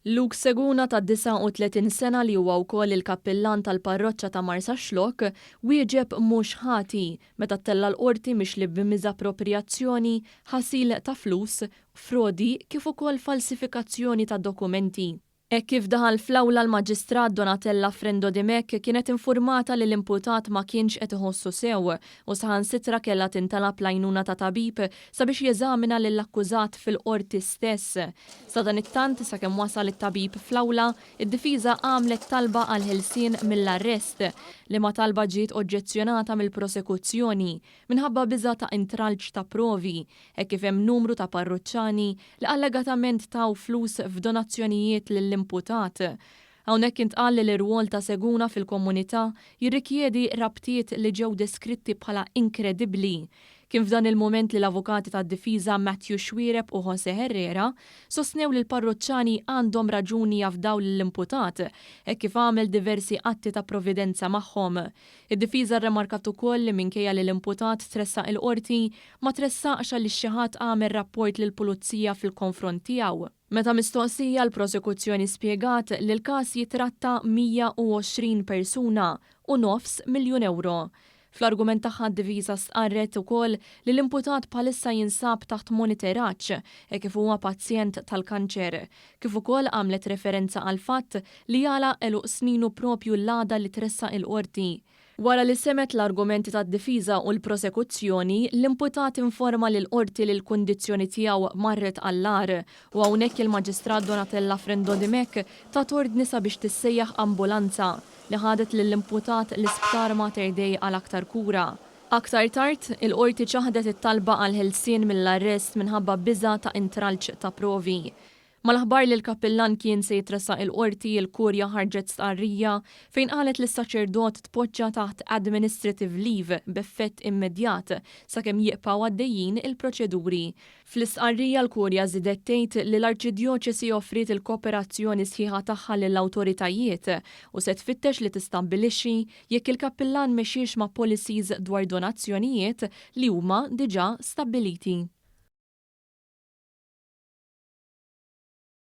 Luke Seguna ta' 39 sena li huwa wkoll il-kappillan tal-parroċċa ta' Marsaxlokk wieġeb mhux ħati meta ttella' l-Qorti mixli b'miżapproprijazzjoni, ħasil ta' flus, frodi kif ukoll falsifikazzjoni ta' dokumenti. Hekk kif daħal fl-awla l-Maġistrat Donatella Frendo Dimech kienet infurmata li l-imputat ma kienx qed iħossu sew u saħansitra kellha tintalab l-għajnuna ta' tabib sabiex jeżamina lill-akkużat fil-Qorti stess. Sadanittant, sakemm wasal it-tabib fl-awla, id-difiża għamlet talba għall-ħelsien mill-arrest, liema talba ġiet oġġezzjonata mill-prosekuzzjoni minħabba biża' ta' intralċ ta' provi, hekk kif hemm numru ta' parruċċani li allegatament taw flus f'donazzjonijiet lill-imputat. Hawnhekk intqal li l-irwol ta' Seguna fil-komunità jirrikjedi rabtiet li ġew deskritti bħala inkredibbli. Kien f'dan il-mument li l-avukati tad-difiża Matthew Xuereb u Jose Herrera sostnew li l-parruċċani għandhom raġuni jafdaw lill-imputat hekk kif għamel diversi atti ta' providenza magħhom. Id-difiża rremarkat ukoll li minkejja li l-imputat tressaq il-Qorti, ma tressaqx għaliex xi ħadd għamel rapport lill-Pulizija fil-konfront tiegħu. Meta mistoqsija, l-Prosekuzzjoni spjegat li l-każ jitratta 120 persuna u nofs miljun ewro. Fl-argument tagħha d-difiża stqarret ukoll li l-imputat bħalissa jinsab taħt moniteraġġ hekk kif huwa pazjent tal-kanċer, kif ukoll għamlet referenza għall-fatt li għalaq għeluq sninu propju l-għada li tressaq il-Qorti. Wara li semgħet l-argumenti tad-difiża u l-prosekuzzjoni, l-imputat informa lill-Qorti li l-kundizzjoni tiegħu marret għall-agħar u hawnhekk il-Maġistrat Donatella Frendo Dimech tat ordni sabiex tissejjaħ ambulanza li ħadet lill-imputat l-Isptar Mater Dei għal aktar kura. Aktar tard, il-Qorti ċaħdet it-talba għall-ħelsien mill-arrest minħabba biża' ta' intralċ ta' provi. Mal-aħbar li l-kappillan kien se jitressaq il-Qorti, il-Kurja ħarġet stqarrija fejn qalet li s-saċerdot tpoġġa taħt administrative leave b'effett immedjat sakemm jibqgħu għaddejjin il-proċeduri. Fl-istqarrija l-Kurja żiedet tgħid li l-Arċidjoċesi offriet il-kooperazzjoni sħiħa tagħha lill-awtoritajiet u se tfittex li tistabbilixxi jekk il-kappillan mexiex ma' policies dwar donazzjonijiet li huma diġà stabbiliti.